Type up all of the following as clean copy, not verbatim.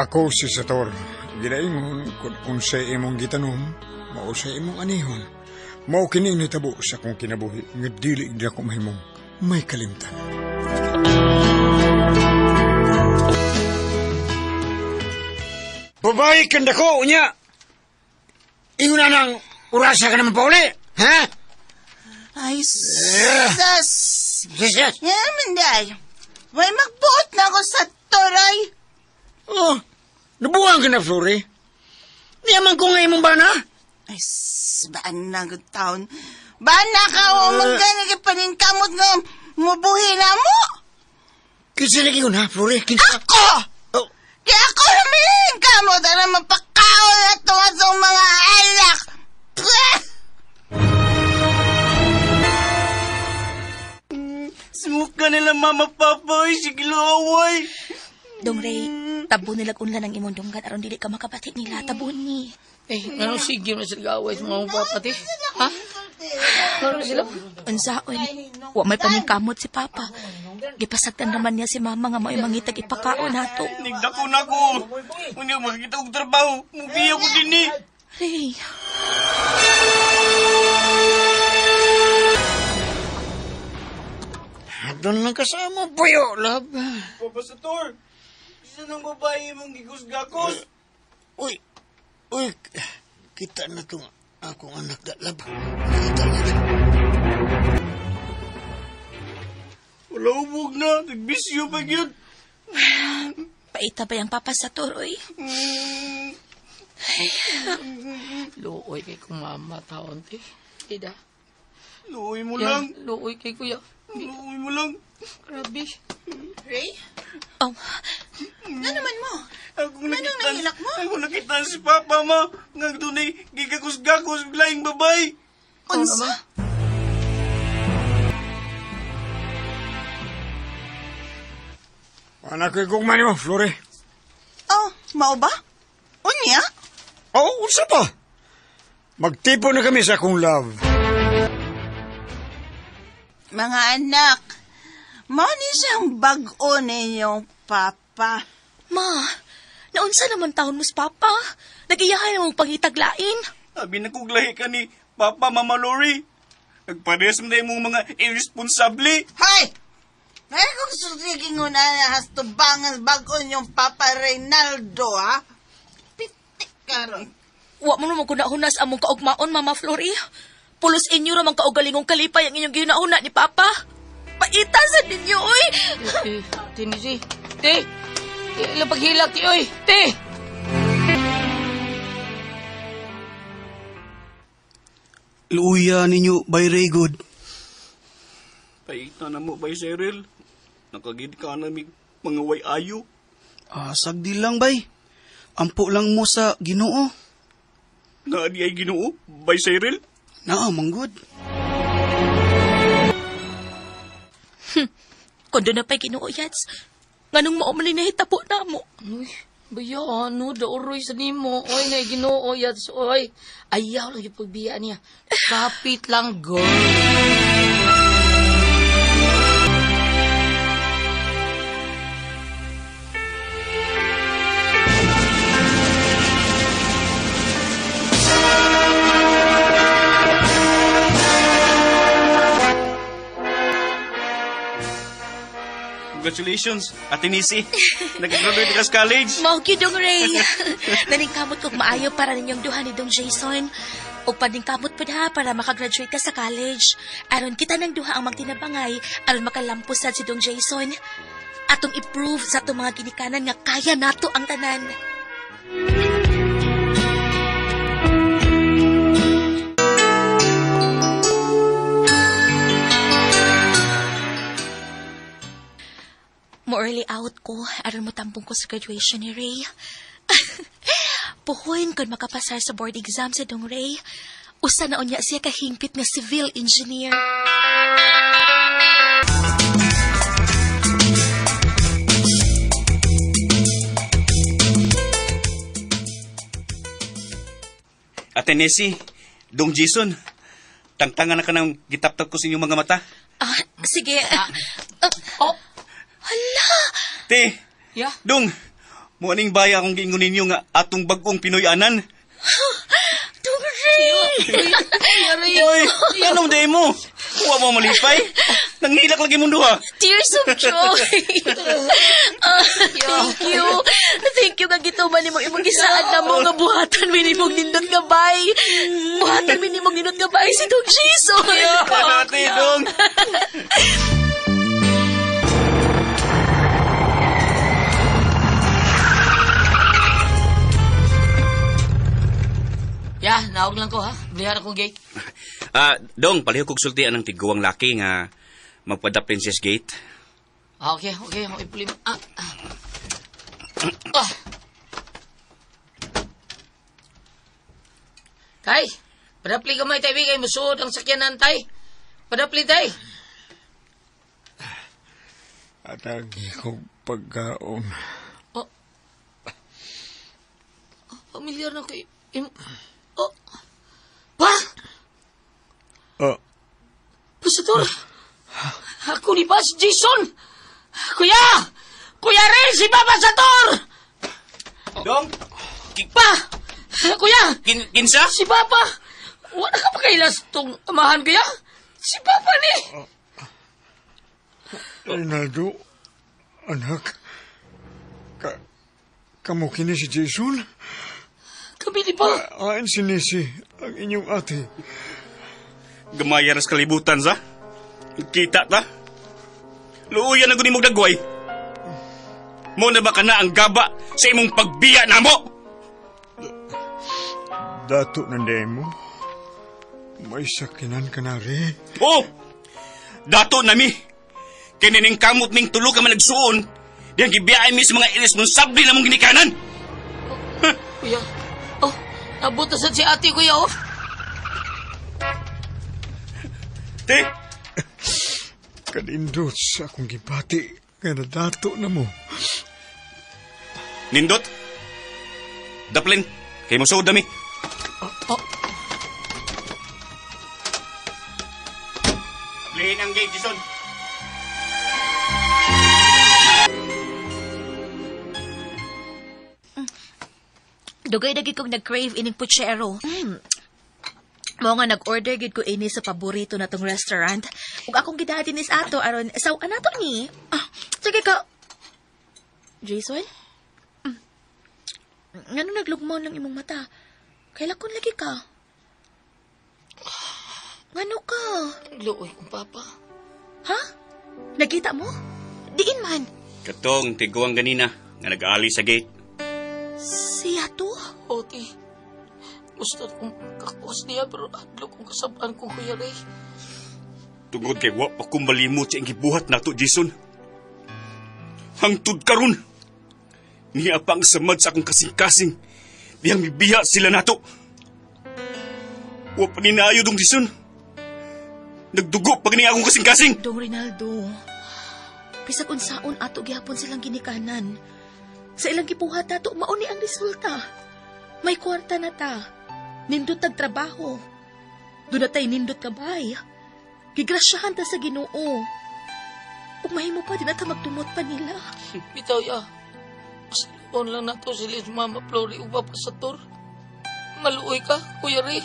Ako si Sator. Ginaingon kung unsay imong gitanom, mao sa imong anihon. Mao kini nitabo sa akong kinabuhi nga dili gid ako mahimong may kalimtan. Babae kanda ko, unya. Ingon na nang urasa ka naman pauli, ha? Ay, sus! Sus! Yan man day. Way magbuot na ako sa toray. Oh, nabuang ka na, Flori. Niyaman ko nga imong bana. Ay, baan na good taon. Bana ka o magani paningkamot nga mubuhi na mo. Kinsa lagi ko na, Flori? Kinsa? Ako! Oh. Kaya ako namin kamot na mapakaon na itong mga alak. Smoke ka nila, Mama, Papa. Ay, sige, laway. Dong Ray, tabo nilag unlan ang imong dunggan aron dili ka makabati nila. Tabo ni. Eh, anong sige na sila gaway sa mga papa, te? Ha? Ano sila? Unsaon, wa may paningkamot si Papa. Gipasagtan naman niya si Mama nga mao'y mangitag ipakaon nato. Nigdako na ko. Unya makakita og trabaho. Mubiya ko din eh. Ray. Doon lang kasama, puyo, love. Papa Sator, isa ng babae mong gigus-gakos. Uy, uy, kita na itong akong anak, da, love. Nakita na ito. Wala ubog na, nagbisyo pa yun. Paita ba yung Papa Sator, uy? Luoy kay kong mama taon, te. Ida. Luoy mo lang. Luoy kay kuya. Luoy mo lang. Grabe. Ray? Oh. Ano naman mo? Akong Anong nahilak mo? Ako nakita si Papa, ma. Nga doon ay gigakos-gakos laing babay. Unsa? Anak ko'y gugma nimo, Flore. Oh, mao ba? Unya? Oh, unsa pa? Magtipo na kami sa akong love. Mga anak, mao ni siyang bag-o ninyong papa. Ma, naunsa naman taon mo sa papa? Nag-iyahay na mong pangitaglain. Abi na kong lahi ka ni Papa, Mama Lori. Nagpares mo na imong mga irresponsable. Hoy! May kong susiging una na hastubangan bag-o niyong Papa Reynaldo, ha? Pitik karon. Wa mo naman kunahuna sa among kaugmaon, Mama Flori. Pulos inyo ramang kaugalingong kalipay ang inyong ginahuna ni Papa. Paita sa ninyo, oy! Te, te, te, te, ilang paghilak, te, oy, te! Luya ninyo, by Ray Good. Paita na mo, by Cheryl. Nakagid ka na mga way ayo. Ah, sagdi lang, bay. Ampo lang mo sa Ginoo. Naa di ay Ginoo, by Cheryl? Naa, manggod. Kung doon na pa'y Ginoo, Yats. Nganong mao man ni nahitabo na mo. Uy, baya, ano, daoroy sa nimo. Oy, nga Ginoo, Yats, oy. Ayaw lang yung pagbiya niya. Kapit lang, girl. Congratulations, Ate Nisi. Nag-graduate ka sa college. Mao gyud, Dong Ray. Naningkamot kog maayo para ninyong duha ni Dong Jason. O paningkamot pud ha para makagraduate ka sa college. Aron kita ng duha ang magtinabangay, aron makalampos sad si Dong Jason. Atong i-prove sa atong mga ginikanan nga kaya nato ang tanan. Mo early out ko, aron mo tampong ko sa graduation ni Ray. Puhuin kon makapasar sa board exam sa Dong Ray. Usa na unya siya kahingpit nga civil engineer. Ate Nessie, Dong Jason, tangtangan na ka ng gitaptap ko sa inyong mga mata. Ah, sige. Oh. Hala! Te, Yeah? Dong, Muaning baya akong giingon ninyo nga atong bag-ong Pinoy-anan. Dong Ray! Oy, anong day mo? Kuha mo malipay? Nanghilak lagi mong duha. Tears of joy. Thank you. Thank you nga gituman nimo imong gisaad na mo nga buhatan minimong nindot nga bay. Buhatan minimong nindot nga bay si Dong Jason. Ate, Dong. Ya, naog lang ko ha. Blihan akong gate. Dong, palihog kog sultian ang tiguang laki nga magpada Princess Gate. Ah, okay, okay. Okay, problema. Tay, padapli gamay tay, bigay. Musuod ang sakyanan, tay. Padapli, tay. Atagi ko pagkaon. Oh. Pamilyar na ko. Oh. Pa! Pasator! Ako ni Boss Jason! Kuya! Kuya Ray, si Papa Sator! Dong? Pa! Kuya! Kinsa? Si Papa! Wala ka pa kailas tong amahan, kuya? Si Papa ni! Rinaldo, anak, kamo kini si Jason? Kami di ba? Ain si Nisi, ang inyong ate. Gamaya ras kalibutan sa? Kita ta? Luuyan na guni mong dagway. Mo na ba ka na ang gaba sa imong pagbiya na mo? Dato ng mo. May sakinan ka na rin. Oh! Dato na mi. Kinining kamot ming tulo ka man nagsuon. Diyang gibiyaan mi sa mga irresponsable na mong ginikanan. Oh, kuya. Oh, nabutasan si ate, kuya, oh. Te! Kanindot sa akong gibati nga nadato na mo. Nindot? Daplin, kay mo suod nami. Oh. Blihin ang gate, Jason. Dugay na gid kong nag-crave ining puchero. Mao nga nag-order gid ko ini sa paborito na tong restaurant. Ug akong gidadi nis ato aron saw anato ni. Ah, sige ka. Jason? Ngano naglugmon lang imong mata? Kaila kon lagi ka? Ngano ka? Luoy kong papa. Ha? Nakita mo? Diin man. Katong tiguang ganina nga nag-aali sa gate. Siya to? Oti. Gusto kong kakuas niya pero adlo kong kasabaan kong Kuya Ray. Tungod kay wa pa kong malimot sa iyang gibuhat nato, Jason. Hangtod karon. Niya pa ang samad sa akong kasing-kasing. Diyang mibiya sila nato. Wa pa ni naayo dong, Jason. Nagdugo pa gani akong kasing-kasing. Dong Rinaldo, bisag unsaon ato gihapon silang ginikanan. Sa ilang gibuhat nato, mao ni ang resulta. May kwarta na ta. Nindot tag trabaho. Doon na tayo nindot kabay. Gigrasyahan ta sa Ginoo. Ug mahimo pa din ata magtumot pa nila. Bitaw ya. Pasiluon lang nato sila si Mama Flory ug Papa Sator. Maluoy ka, Kuya Ray.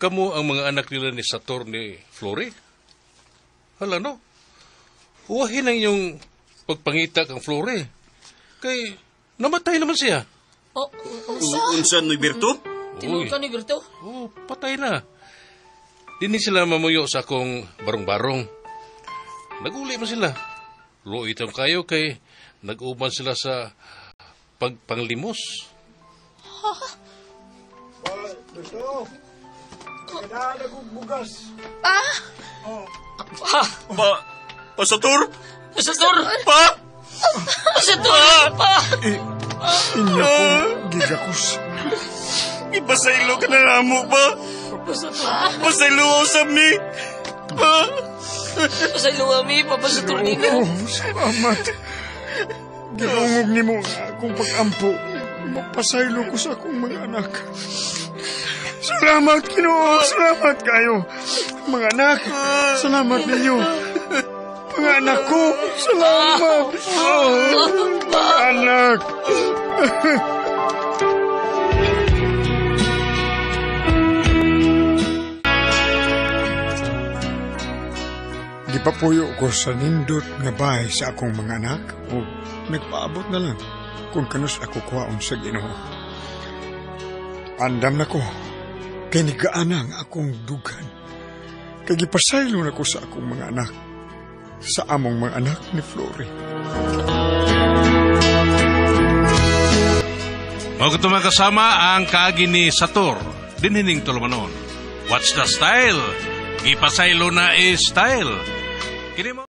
Kamu ang mga anak nila ni Sator ni Flory? Hala no? Uwahin ang inyong pagpangita kang Flory. Kay namatay naman siya. Oh, unsa ni Berto? Tinuod ka ni Berto? Oh, patay na. Dini sila mamuyo sa akong barong-barong. Naguli man sila. Luoy tam kayo kay nag-uban sila sa pagpanglimos. Ha? Berto, kailangan akong bugas. Ah? Oh. Pa! Pa! Pasator? Pasator! Pa! Pasator! Pa! Inyo kong gigakos. Ipasaylo ka na namo pa. Pasator! Pasaylo usab mi. Pa! Pasaylo ami, papasator ninyo. Oh, salamat. Gilungog nimo akong pag-ampo. Mapasaylo ko sa akong mga anak. Salamat, Ginoo. Salamat kayo. Mga anak, salamat ninyo. Mga anak ko, salamat. Oh, mga anak. Gipapuyo ko sa nindot nga bahay sa akong mga anak o nagpaabot na lang kung kanus ako kuhaon sa Ginoo. Andam na ko, kay nigaana ang akong dugan. Kay gipasaylo na ko sa akong mga anak, sa among mga anak ni Flory. Mao kato mga kasama ang kaagi ni Sator, dinhining tulumanon. What's the style? Gipasaylo na is style. Kini mo